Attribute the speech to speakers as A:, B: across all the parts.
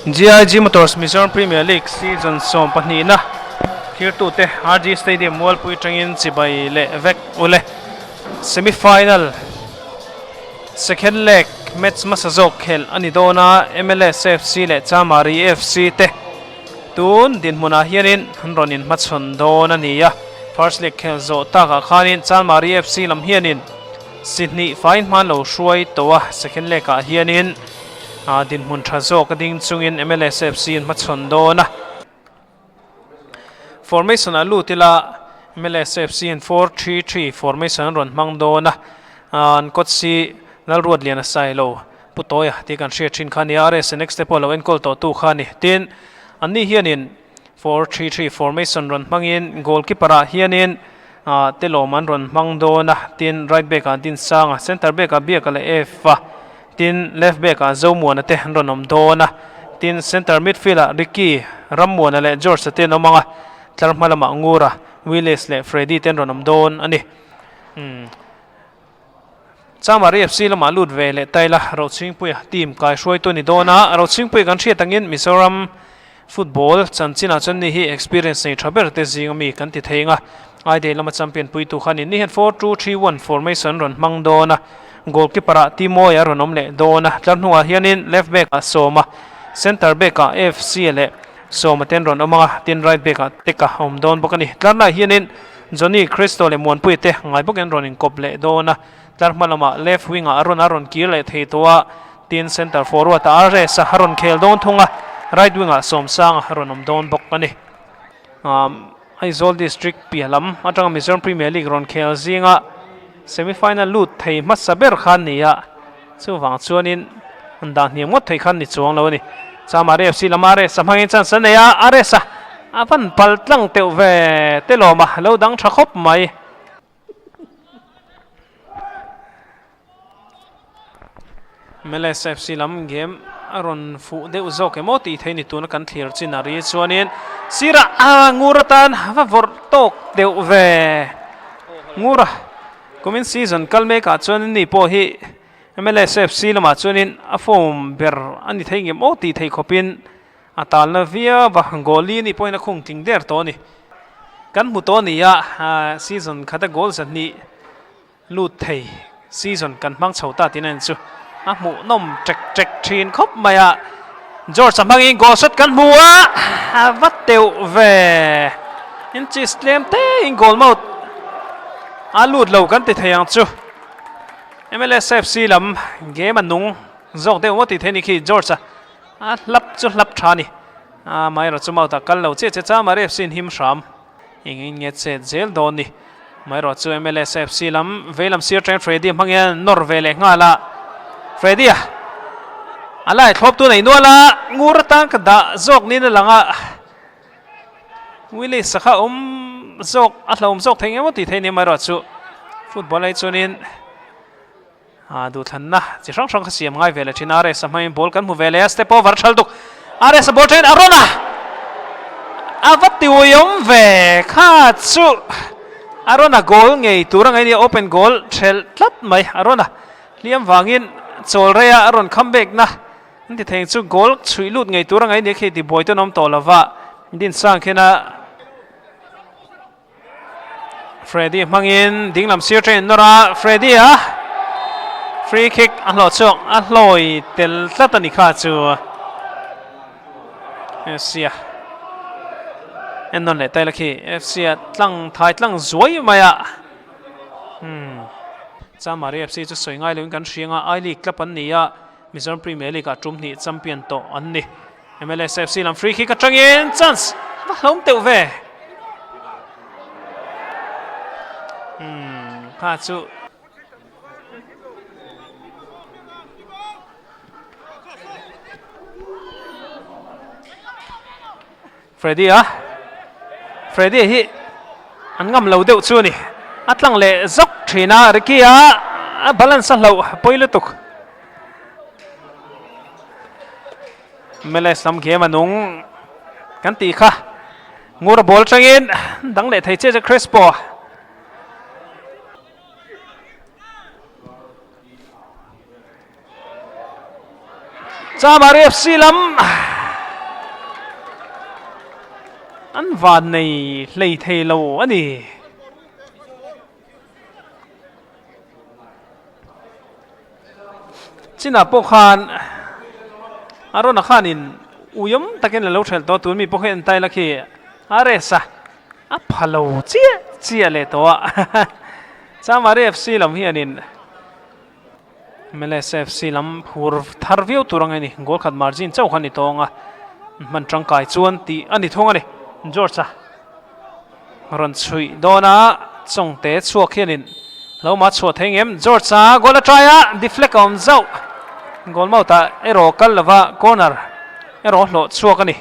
A: GIG Motors Mizoram Premier League season sawmpahnihna thirtute RG Stadium Mualpui atangin chibai leh vek ule. Semi final second leg match hmasa zawk khelh a ni dawn a, MLS FC leh Chamari FC te tun dinhmunah hianin an rawn inhmachhawn dawn a ni a. First leg khelh zawh takah khanin Chamari FC lam hianin si hnih faiin hman lo hruai tawh a, second leg ah hianin dinhmun tha zawk a ding chungin MLS FC an hmachhawn dawn a. Formation ah lut ila MLSFC in 4-3-3 formation an rawn hmang dawn a, an coach hi Lalruatliana Sailo Pu Tawia tih kan hriat thin kha a ni a, RSNX te pawh lo enkawl tawh tu kha a ni. Tin, anni hianin 4-3-3 formation rawn hmangin goalkeeper ah hianin Telawm an rawn hmang dawn a, tin right back ah Dinsanga, centre back ah Biaka leh F a, Tin, left back ah Zomuana te an rawn awm dawn a, tin centre midfield ah Ricky, Rammuana leh George-a te an awm ang a, tlar hma lamah Ngura, Willis leh Freddy te an rawn awm dawn a ni. Umm. Chamari FC lamah lut ve leh ta ila, Rochhingpuia team kaihruaitu a ni dawn a, Rochhingpuia kan hriat angin Mizoram football chanchinah chuan ni hi experience nei tha ber te zing ami kan ti thei ang a, Aidei lama champion puitu kha a ni. Ni hian 4-2-3-1 formation rawn hmang dawn a, goalkeeper ah Timoy a rawn awm leh dawn a, tlar hnungah hianin left back ah Sawma, centre back ah FC leh Sawma te an rawn awm ang a, tin right back ah Teka a awm dawn bawk a ni. Tlar laiah hianin Johnny Christo leh Muanpuia te ngai bawkin an rawn inkawp leh dawn a, tlar hma lamah left wing ah a rawn a rawn kir leh thei tawh a, Tin, centre forward ah RS a rawn khel dawn thung a, right wing ah Sawmsanga a rawn awm dawn bawk a ni. Aizawl District piah lam atanga Mizoram Premier League rawn khel zinga semi final lut thei hmasa ber kha an ni a, chuvang chuanin an dah hniam ngawt thei kha an ni chuang lo a ni. Chamari FC lam RS a hmangin chance a nei a, RS a a van pal tlang teuh ve te lawm a, lo dang tha khawp mai. MLSFC lam game a rawn fuh deuh zawk emaw tih theih ni tuna kan thlir chin a ri chuanin sirah a ngur atan va vawrh tawk deuh ve ngur a kumin season kal mekah chuan ni pawh hi MLSFC lamah chuanin a form ber a ni thei ngem aw tih theih khawpin a talna viau a goal li anih pawhin a khung tling der tawh a ni kan hmu tawh a ni a season khata goal zahnih Lut thei season kan hmang chho ta tih na chu a hmuhnawm ṭek ṭek ṭhin khawp mai a, George a hmangin goal shot kan hmu a, a va teuh ve, inches tlem te in goal mouth a lut lo kan ti thei ang chu, MLSFC lam game a nung zawk deuh maw tih theih a ni khi George a a hlap chu hlap tha a ni, amaherawhchu mouth ah kal lo chiah chiah chama refs in him hram. Eng in nge chet zel dawn ni. Amaherawh chu MLSFC lam veilam sir atangin Freddy a hmang hian nawr ve leh nghal a. Freddy a a lai thlawp tu nei nual a, ngur atan ka dah zawk niin a lang a. Willis a kha awm zawk a hlauhawm zawk thei engemaw tih theih a ni amaherawh chu football ai chuanin a duhthlanna chi hrang hrang kha siam ngai ve leh thin a. RS a hmangin ball kan hmu ve leh a, step over a thal tuk. RS a ball tangin a rawn a, a va tiuiawm ve kha chu a rawn a goal ngei tur a ngaih a ni, open goal thelh tlat mai a rawn a, hliam vangin chawl rei a, a rawn kham bek na an ti thei ang chu goal chhuih lut ngei tur a ngaih a ni khi tibuai te an awm tawh lova Dinsang khian a. Freddy hmangin dinglam sir train nawr a, Freddy a free kick a hlawh chhuak a hlawi tel tlat a ni kha chu FC a en nawn leh taila khi FC a tlang thai tlang zuai mai a hmm Chamari FC chu sawi ngai loin kan hria anga I League club an ni a Mizoram Premier League ah tum hnih champion tawh an ni. MLSFC lam free kick atangin chance va hlawm teuh ve. Hmm, kha chu Freddy a Freddy hi an ngam lo deuh chu ni a tlang leh zawk thin a Ricky a a balance a hloh pawi lutuk MLS lam game a nung kan tih kha ngur ball atangin dang leh thei che che Crespo Chamari FC lam. An van nei hlei thei lo a ni. Chinah pawh khan Arona khanin uiawm takin a lo hrelh tawh a, tun mi pawh khi en taila khi a rest a, a pha lo chiah chiah leh tawh a. Chamari FC lam hianin MLSFC lam phur thar viau tur ang a ni. Goal khat margin chauh kha a ni tawng a, hman tangkai chuan tih a ni thung a ni. George-a rawn chhuih dawn a, Chawngte chhuak hianin lo mah chhuah thei ngem. George-a goal a try a, deflect a awm zauh. Goal mouth ah erawh kal lova corner erawh hlawh chhuak a ni.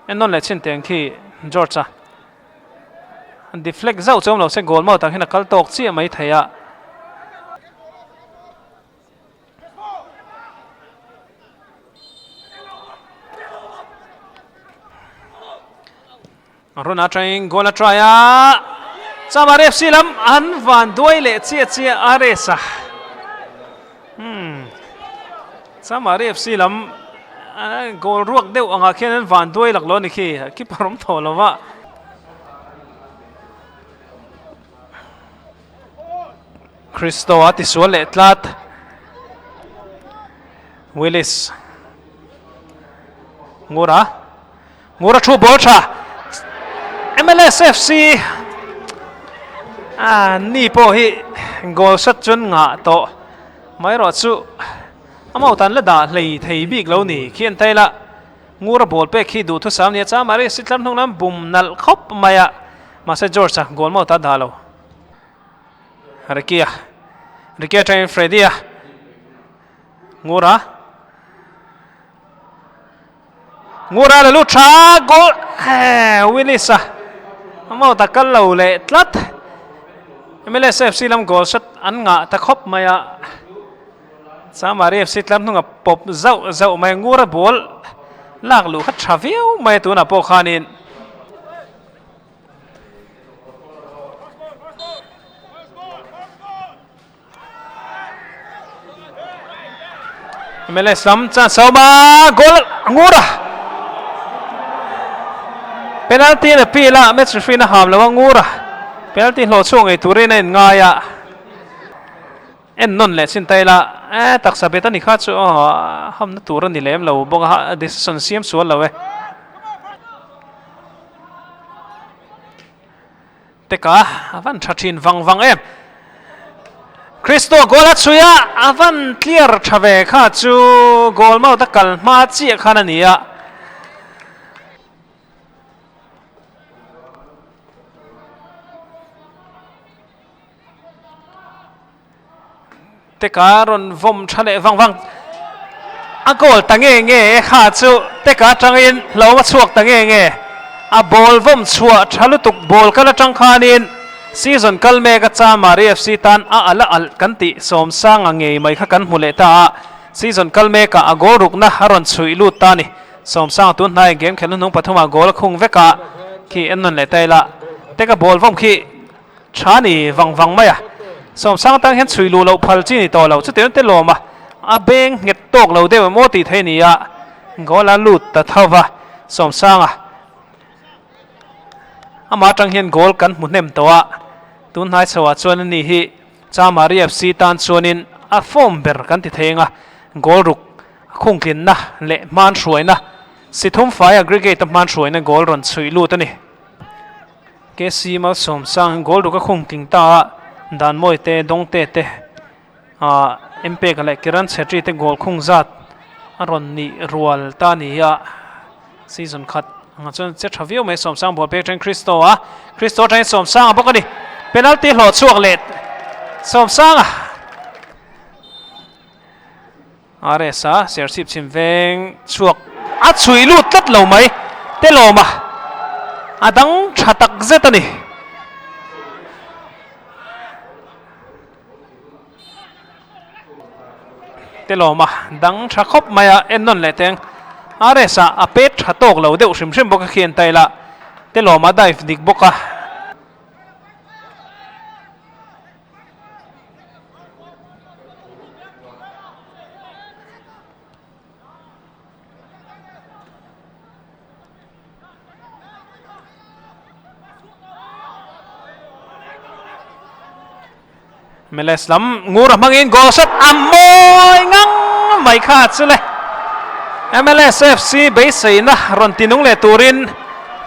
A: En nawn leh chhin teng khi George-a. Deflect zauh chu awm lo se goal mouth ah khian a kal tawk chiah mai thei a. Run atangin goal a try a, Chamar FC lam an van duai leh chiah chiah a race a. Hmm. Chamar FC lam goal ruak deuh angah khian an van duai lak lo a ni khi, keeper awm tawh lo va. Christo a tisual leh tlat. Willis. Ngura. Ngura thu ball tha. MLS FC a ni pawh hi goal shot chuan ngah tawh. Mai erawh chu a mautan la dah hlei thei bik lo ni khian taila. Ngura ball pek hi duhthusam nia chama race hi tlar hnung lam bum nalh khawp mai a. Mahse George a goal mauta dah lo. Ricky-a Ricky atangin Freddy-a Ngura Ngura la lut tha goal Willis-a a mauta kal lo leh tlat. MLS FC lam goal shot an ngah ta khawp mai a. Chamari FC tlar hnunga pawp zauh zauh mai Ngura ball lak luh kha tha viau mai a tunah pawh khanin. MLS lam chance sawma goal Ngura penalty na pil a match referee na ham lo a Ngura penalty hlawh chhuak ngei turin a inngai a. En nawn leh chin ta ila e taksa bet a ni kha chu aw hamna tur a ni lem lo bawk a decision siam sual lo e. Teka a van tha thin vang vang em. Christo goal a chhui a a van clear tha ve kha chu goal mouth a kal hma chiah khan a ni a. Teka rawn vawm tha leh vang vang a goal ta nge nge e kha chu Teka atangin hlauhawm a chhuak ta nge nge a ball vawm chhuah tha lutuk ball kal atang khanin season kal mek a Chamari FC tan a ala alh kan tih Sawmsanga ngei mai kha kan hmu leh ta a season kal mekah a goal rukna a rawn chhuih lut ta a ni Sawmsanga tun hnaiah game khelh hnuhnung pathumah goal a khung vek a khi en nawn leh ta ila Teka ball vawm khi Tha ni vang vang mai a, Sawmsang atang hian chhui luh loh phal chi ni tawh lo, chutiang te lawm a, a beng nghet tawk lo deuh em aw tih theih a ni a, goal a lut ta tho va, Sawmsanga amah atang hian goal kan hmu hnem tawh a, tun hnai chho ah chuan ani hi Chamari FC tan chuanin a form ber kan ti thei ang a, goal ruk a khungtlinna leh hmanhruaina si thum fai aggregate a hmanhruaina goal rawn chhuih lut a ni. KC Malsawmsang goal ruk a khung tling ta a, Danmawi te, Dawngte te, ah Mpeka leh Kiran Chhetri te goal khung zat a rawn nih rual ta a ni a, season khat angah chuan che tha viau mai Sawmsang ball pek atangin Christo a, Christo atangin Sawmsanga bawk a ni, penalty hlawh chhuak leh Sawmsanga. RS-a Serchhip chhim veng chhuak a chhui lut tlat lo mai Telawma a dang tha tak zet a ni. Telawma dang tha khawp mai a en nawn leh teng RS-a a pet tha tawk lo deuh hrim hrim bawk a khi en ta ila Telawma dive dik bawk a. MLS lam ngur a hmangin goal shot a mawi ngang mai kha chu le. MLS FC beiseina rawn ti nung leh turin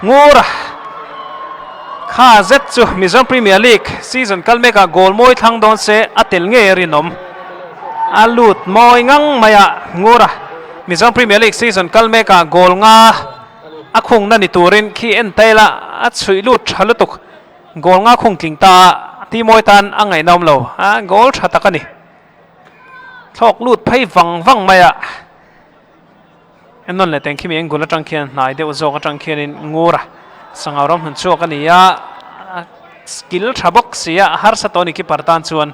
A: ngur a kha zet chu Mizoram Premier League season kal mekah goal mawi thlang dawn se a tel ngei a rinawm. A lut mawi ngang mai a ngur a Mizoram Premier League season kal mekah goal nga a khungna ni turin khi en tail a a chhuih lut tha lutuk. Goal nga khung tling ta a, Timoy tan a ngaihnawm lo a, goal tha tak a ni. Thlawk lut phei vang vang mai a, ennawn leh teng khimi angle atang khian hnai deuh zawk atang khianin ngur a, sangau ram hun chhuak a ni a, skill tha bawk si a, a harsa tawh a ni keeper tan chuan.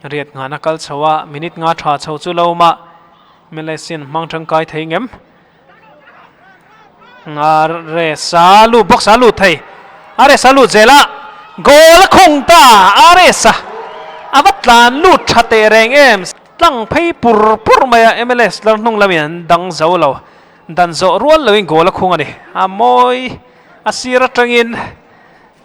A: Riat nghahna kal chho a, minute nga tha chho chu lo awm a, Malaysian hmang tangkai thei ngem. A resa lut box a lut thei, a resa lut zel a, goal a khung ta, a resa a va tlan lut tha teh reng em, tlang phei pur pur mai a, MLS lar hnung lamin an dang zo lo, dan zawh rual loin goal a khung a ni, a mawi a sir atangin.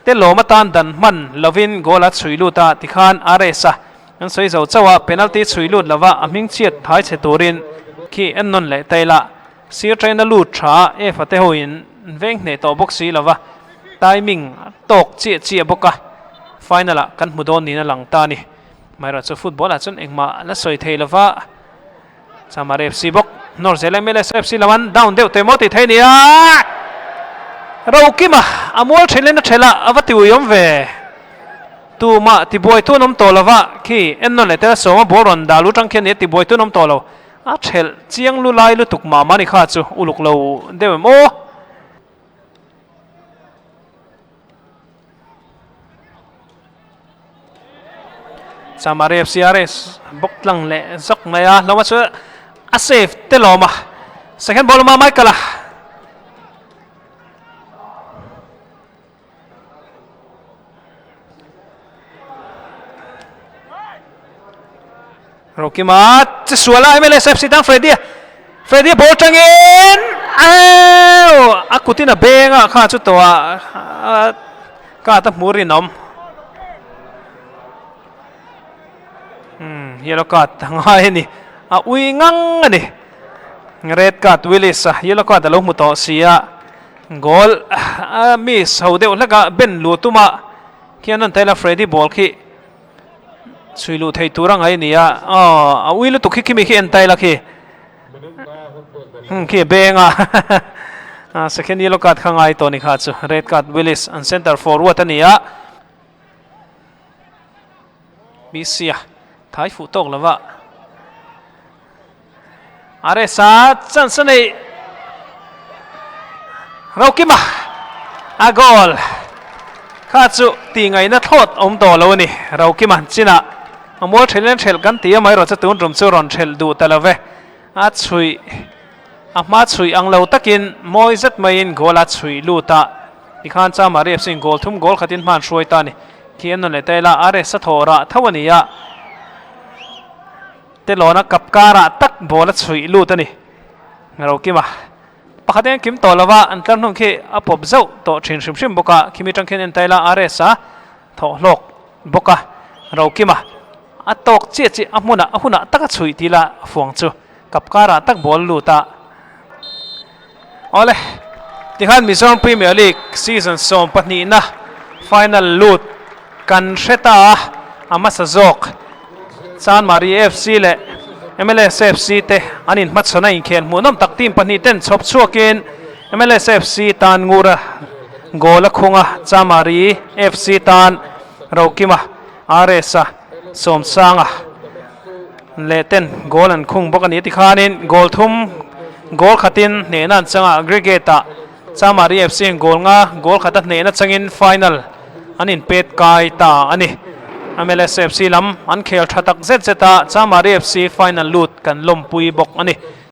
A: Te lawm atan dan hman lovin goal a chhui lut a, tikhan RS-a an sawi zo chauh a, penalty chhui lut lova a hming chhiat thai chhe turin khi en nawn leh ta ila. Sir train a lut tha a, F-a te hoin an veng hneh tawh bawk si lova, timing a tawk chiah chiah bawk a, final ah kan hmu dawn niin a lang ta a ni. Amaherawhchu football ah chuan engmah la sawi thei lova. Chamar FC bawk nawr zel MLS FC lam an down deuh teh maw tih theih a ni a, Rokima a mual thelin a thelh a, a va ti uiawm ve. Tumah tibuaitu an awm tawh lo va, khi ennawn leh tel sawma ball rawn dah lu tang khian nia tibuaitu an awm tawh lo, a thelh chiang lu lai lutuk mah mah ni kha chu uluk lo deuh em aw. Chamari FC a race bawk tlang leh zawk mai a hlawma chu a save te lawm a second ball awm a Michael a Rokima che suala MLS FC tan Freddy Freddy ball tangin au a kutin a benga kha chu to a ka ta hmu rinawm um yellow card ngai ani a ui ngang ani red card Willis a yellow card alo hmu tawh sia goal a miss ho deuh hleka ben lu tuma khian an taila Freddy ball khi Chhui luh theih tur a ngaih a ni a, aw a ui lutuk khi khimi khi en ta ila khi khi a beng a a second yellow card kha ngai tawh a ni kha chu red card Willis an center forward a ni a BC a thai fuh tawk lova Aresa chance a nei Rokima a goal kha chu tih ngaihna thlawt awm tawh lo a ni Rokima chinah a mual thelh in thelh kan ti a mai rawh chu tun tum chu rawn thelh duh ta lo ve a chhuih a hma chhuih ang lo takin mawi zet maiin goal a chhuih lut a tikhan Chamari FC in goal thum goal khatin hman hruai ta a ni khi en nawn leh ta ila Aresa thawh rah tho a ni a. Telawna kap karah tak ball a chhuih lut a ni. Rokima pakhat eng kim tawh lova an tlar hnung khi a pawp zauh tawh thin hrim hrim bawk a, khimi tang khian entaila RS a thawh hlawk bawk a, Rokima a tawk chiah chiah a hmunah a hunah tak a chhuih tih la fuang chu kap karah tak ball lut a. Awle, tikhan Mizoram Premier League season 12na final lut kan hre ta a, a hmasa zawk Chanmari FC leh MLS FC te an inhmachhawn a inkhel hmuhnawm tak team pahnih ten chhawp chhuakin MLS FC tan Ngura goal a khung a, Chanmari FC tan Rokima RS-a Sawmsanga leh ten goal an khung bawk a ni tikhanin goal thum goal khatin hnehna an changa aggregate ah Chamari FC in goal nga goal khata hnehna changin final an inpet kai ta a ni. MLS FC lam an khel tha tak zet zet a Chamari FC final lut kan lawmpui bawk a ni.